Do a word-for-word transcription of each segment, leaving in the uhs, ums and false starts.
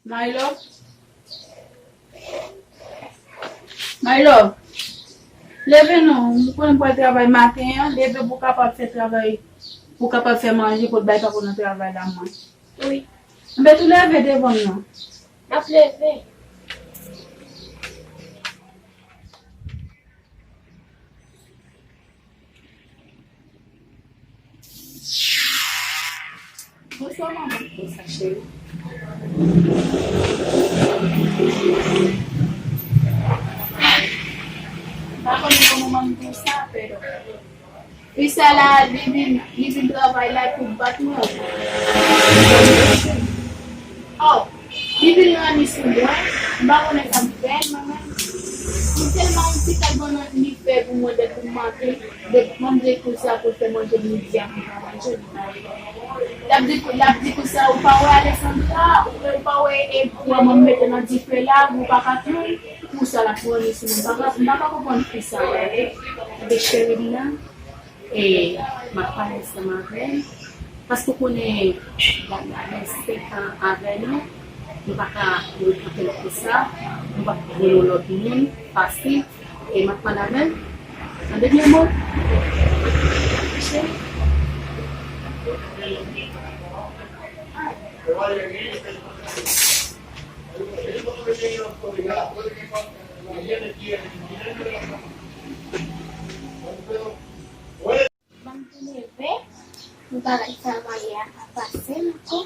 My love. My love. Leve non, m konnen w pral travay maten an, leve pou w kapab fè travay, pou w kapab fè manje, pou w bay papa w nan travay la, mwen. Wi. Enben tou leve devan m non. M ap leve. Bonswa manman. Bonswa cheri. M pa konnen kòman manman m di w sa, pero. Fi sa la, li vin, li vin travay la pou bat mwen. Oh, li vin ranni sou mwen. M pa konnen sa m fè, mwen menm. M tèlman yon ti kal bon li fè pou mwen depi m maten, depi m mande pou sa pou fè manje midi a, m pa manje, li pa fè. L ap di, l ap di konsa, ou pa wè Alessandra, ou, ou pa wè, e, manman m mete nan dife la, ou pa ka tann, pou sa l ap ranni sou mwen. M pa ka, m pa ka konprann fi sa. Ebyen cheri m nan. E m ap pale ansanm avè l, paske w konnen, l ap gen senk an avè nou, nou pa ka rete anpil konsa, nou p ap jwenn yon lòt moun fasil, e m ap pale avè l, an dènye mo, cheri. Ban m tou leve, m pa ka travay a, a pase m ankò.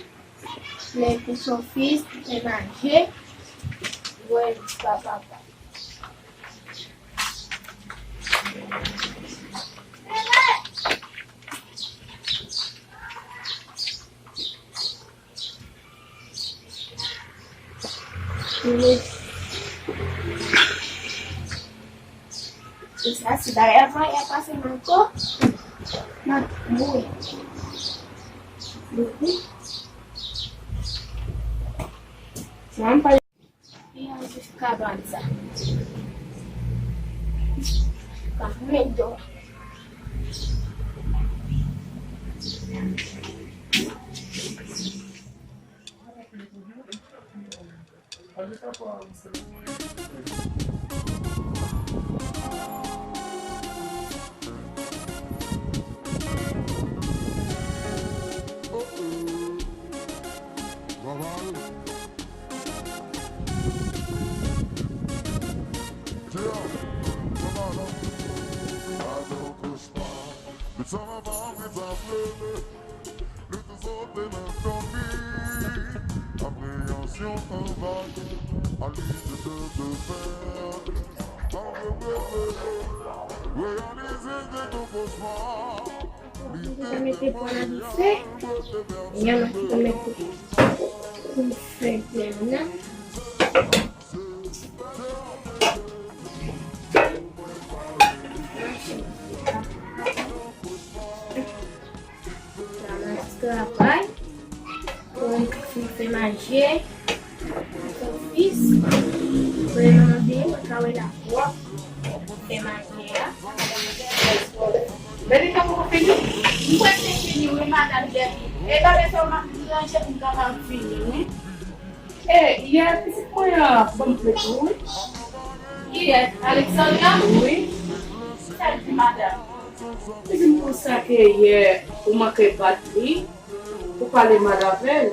Lè pou sofis, pou fè manje, wè, pa, pa, pa. Wi. E sa, si bagay la pa, y a pase m ankò, m ap mouri. Wi. Sa m pa Epi an jis kabann sa. Ka mèt dò. Mwen ka mete pwa nan dife. Yon lòt ki ka mete pou m fè byen nan. Travay. Pou m fè manje. Sofis. Pou manje, mwen ka wè la pwòp. Fè manje a. Bebe, sa poko fini? M kwè se fini, wi, madanm Jèki. E bebe, sa w mande ranje pou m kapab fini, wi. E, yè, pitit mwen an ban m plete wi. Kiyès? Alexandra? Wi. Sa l di madanm? Li di m konsa ke yè ou manke bat li, ou pale mal avè l.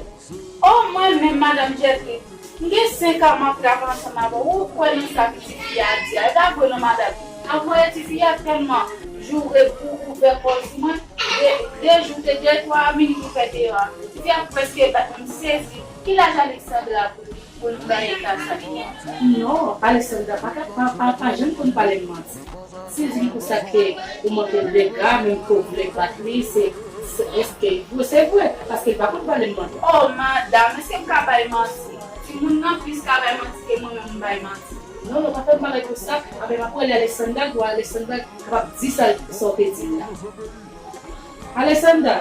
O, mwen menm, madanm Jètri, m gen senk an m ap travay ansanm avè w, ou kwè nan sa ke tifi a di a? E pa vre non, madanm. Anvwaye tifi a tèlman joure pou ouvè kò l sou mwen, de, de jou, de, de, twa minit ou fè deyò a. Tifi a prèske bat mwen, m sezi. Ki laj Alexandra pou, pou l bay eta sa li ye? Non, Alexandra pa ka, pa, pa, pa janm konn pale m manti. Si l di m konsa ke ou manke l dega, menm ke w vle bat li, se, se, èske vre? Se vre, paske l pa konn pale m manti. O, madanm, èske m ka bay manti? Timoun nan plis ka bay manti ke mwen menm m bay manti. Non, non, pa fè m bagay konsa, apre m ap rele Alexandra, pou Alexandra kapab di sa, sa w te di m la. Alexandra!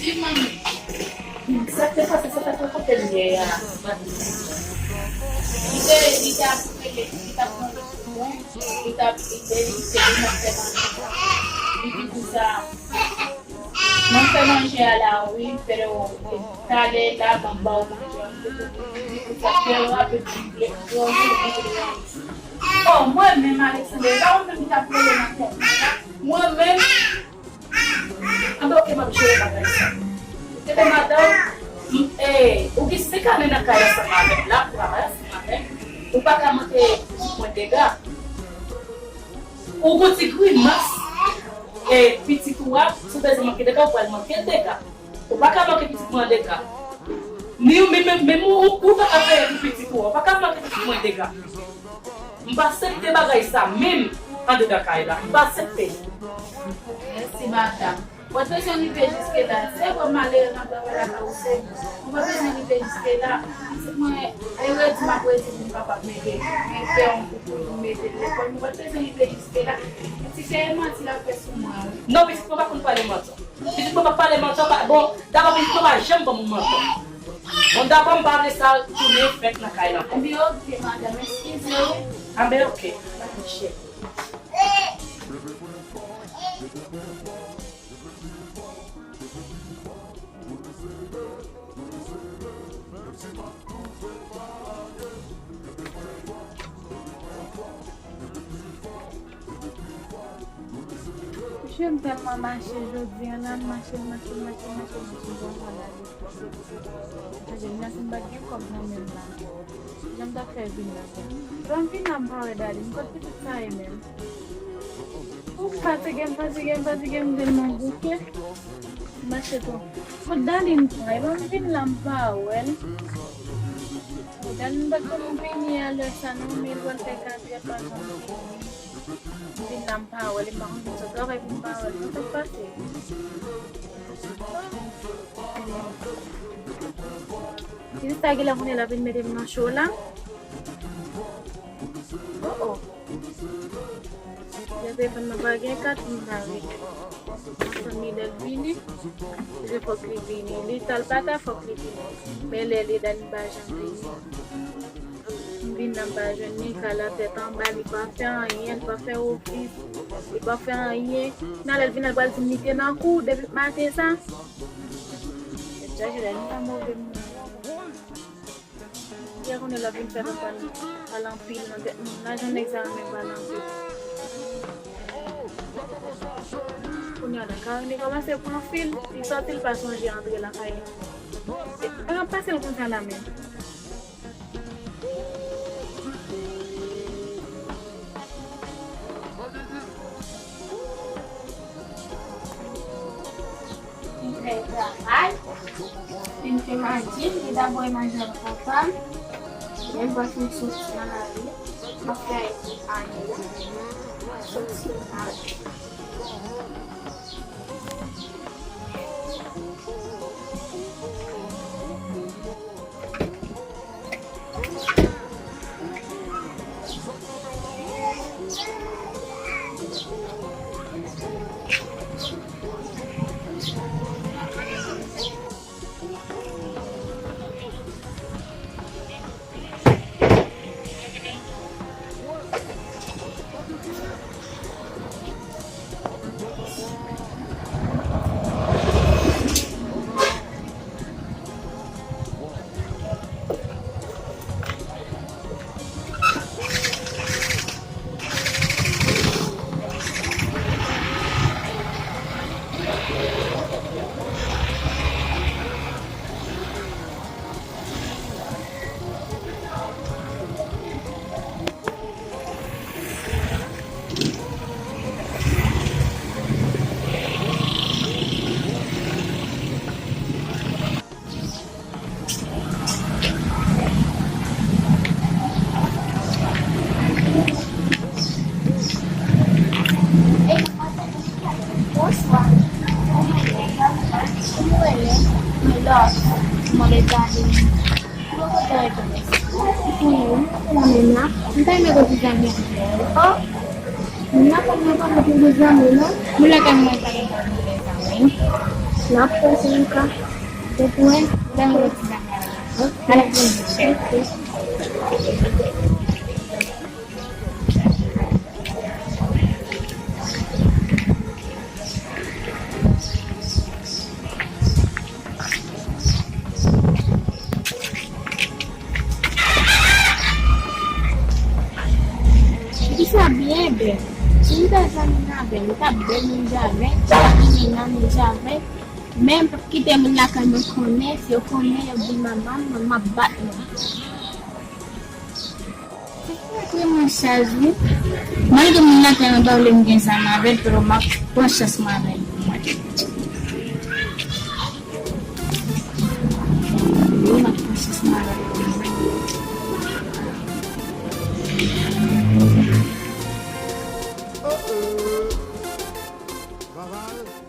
Di manmi. Sa k te pase, se pa t nan kote m ye a. Li te, li t ap rele, li t ap mande pou mwen, li t ap, li te, li te, li t ap fè manje. Li di konsa, Mwen fè manje a la wi, Pedro. Talè la, m ap ba w manje an. Sa fè rapid, m vle, m vle, m vle. Oh, mwen menm, Alexander, e pa ou menm ki t ap rele nan tèt mwen la. Mwen menm, anben, oke, m ap jere bagay sa. Ebyen, madanm, m, eh, ou gen senk ane nan kay ansanm avè m la, ou travay ansanm avè m. Ou pa ka manke pitit mwen dega. Ou gon ti grimas, eh, pitit ou a, si w bezwen manke dega, ou pral manke l dega. Ou pa ka manke pitit mwen dega. Ni ou menm, menm ou, ou pa ka peye pou pitit ou a. Ou pa ka manke pitit mwen dega. M pa aksepte bagay sa menm anndan kay la. M pa aksepte. Mèsi, madanm. Mwen bezwen rive jiske la. Se vre malere nan travay la ka ou se. Mwen bezwen rive jiske la. Pitit mwen, e redi m ap redi pou m kapab mete. Men fè yon kou pou m mete l lekòl. Mwen bezwen rive jiske la. Pitit se manti l ap fè sou mwen, wi. Non, pitit mwen pa konn pale manti. Pitit mwen pa pale manti, pa, bon, dabò pitit mwen pa janm ban m manti. Bon, dabò m pa vle sa tounen fèt nan kay lan. Anben, oke, madanm, eskize w. Anben, oke. Ba m chè. Mesye, m tèlman mache jodi a la, m mache, m mache, m mache, m mache, m mache, m mache, m mache, m mache. Gade, m la fin pa t gen kòb nan men m la. Jan m t ap fè vin la sa. Lè m vin la, m pa wè Darline. Kot pitit sa ye menm? Ou fatige m, fatige m, fatige m, tèlman bouke. M mache twò. Kot Darline pran? Epi m vin la, m pa wè l. Darline pa t konn vini a lè sa non, men l pral fè katrè pa janm vini. M vin la, m pa wè l, m pa konn ki sòt travay pou m pa wè l. Sa k pase? Pitit sa genlè kounye a l ap vin mete m nan cho la. Oh, oh. Jan telefòn nan pa gen kat, m pa wè. Ansanm li lè l vini, se fòk li vini. Li ta l pa ta, fòk li vini. Men lè li la, li pa janm vini. M vin nan m pa jwenn li, kay la tèt anba, li pa fè anyen, li pa fè ofis, li pa fè anyen. Nan lè l vin, l pral di m li te nan kou depi maten sa. Tèt chaje la, li pa move moun. Yè konnen l ap vin fè papa l pale anpil nan tèt moun. Lajan nèg sa renmen pale anpil. Kounye a la, Karine kòmanse pran fil, li sòti, l pa sonje antre lakay li. E, an ap pase l konsa la menm. M fè travay, m fè manje, m te dabò manje ak papa m, men m pa fin soti nan lari, m ap fè ane, soti nan lari. Bonswa. Mwen rele, mwen lòs, mwen le gade. Mwen kontan rekonèt. Mwen, mwen la menm la. Mwen ta renmen gon ti zanmi avè w. Oh! Mwen la pa nan pale pou de zanmi, non. Mwen la ka mwen pale pou de zanmi. N ap pase yon ka. Depi wè, mwen ta renmen gon ti zanmi avè w. Alè, mwen di chèf. Ok. Si m te zanmi avè l, m t ap bèl menm jan avè l, m t ap renmen nan menm jan avè l. Men m p ap kite moun lakay mwen konnen, si yo konnen, y ap di manman m, manman m ap bat mwen. Sa fè mwen chaj wi. Malgre moun lakay mwen pa vle m gen zanmi avè l, pero m ap pran chans mwen avè l pou mwen. Wi, m ap pran chans mwen avè l pou mwen. Oh, oh. Vaval.